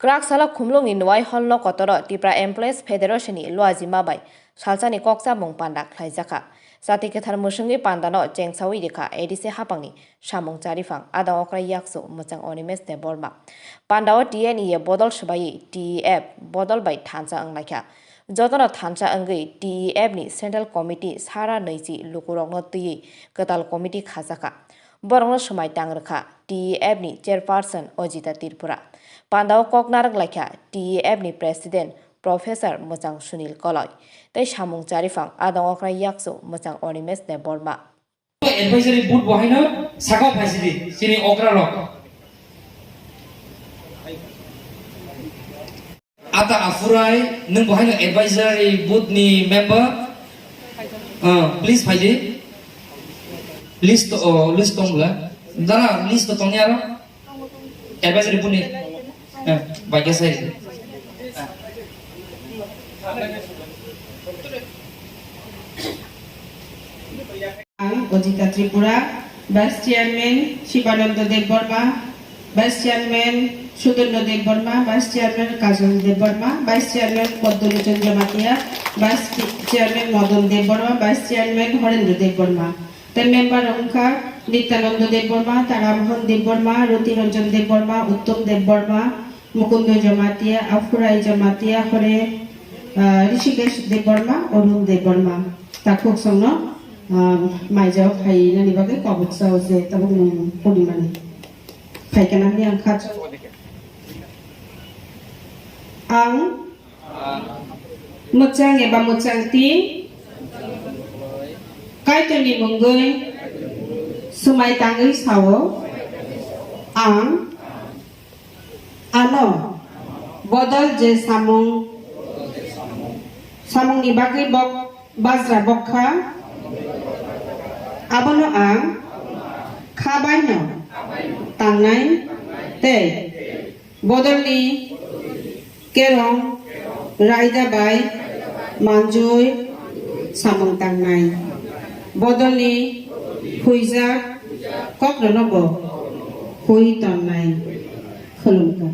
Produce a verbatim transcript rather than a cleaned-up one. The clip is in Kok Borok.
Kwrak salo Khumlwngni Nwai Hall no kotoro Tipra Employees Federation ni luajima bai salsani kokchamung panda khlaijakha. Jati kwthar mwswngwi pandano chengsawi rikha A D C haphangni samung chariphang adang okra yaksu mwchang Animesh Debbarma. Pandao T N E A bodol swbaiwi T E F bodol bai thansa wnglaikha. Jotono thansa wngwi T E F ni Central Committee sara nwichi lukurokno twiwi kwtal committee khajakha. Borokno swmai tang rwkha T E F ni chairperson Ojita Tripura. Pandao kok narwk laikha T E F ni president Professor Mwchang Sunil Koloi tei samung chariphang adang okra yaksu Mwchang Animesh Debbarma. Advisory board bo haino sakao phaisidi, chini okra rok. Ata Afurai, nwng bo haino advisory board ni member. Ah, please phaidi. List, oh, list tong bla. Dara, list to tongya ro? Advisory board ni. Eh, baikha sai. Ang Ojita Tripura, Vice Chairman Shibananda Debbarma, Vice Chairman Sudarno Debbarma, Vice Chairman Kajol Debbarma, Vice Chairman Padmalochon Jamatia, Vice Chairman Madan Debbarma, Vice Chairman Horendra Debbarma. Tei member wngkha Nityananda Debbarma, Taramohan Debbarma, Roti Ranjan Debbarma, Uttom Debbarma, Mukundo Jamatia, Afurai Jamatia, Hore, ah, Rishikesh Debbarma, Arun Debbarma. Takhuk songno, ah, maijao phainani bagwi kobok sao se tabuk nwng purnimani. Phaikha nangni ang kha. Ang mwchang eba mwchangtwi Kaitorni mungwi swmai tangwi sao, ang ano bodol je samung, samungni bagwi bok bajra bokha, abono ang kha baino tangnai tei bodolni kerong raida bai manjui samung tangnai, bodolni huijak kokrokno bo hui tonnai. Khulumkha.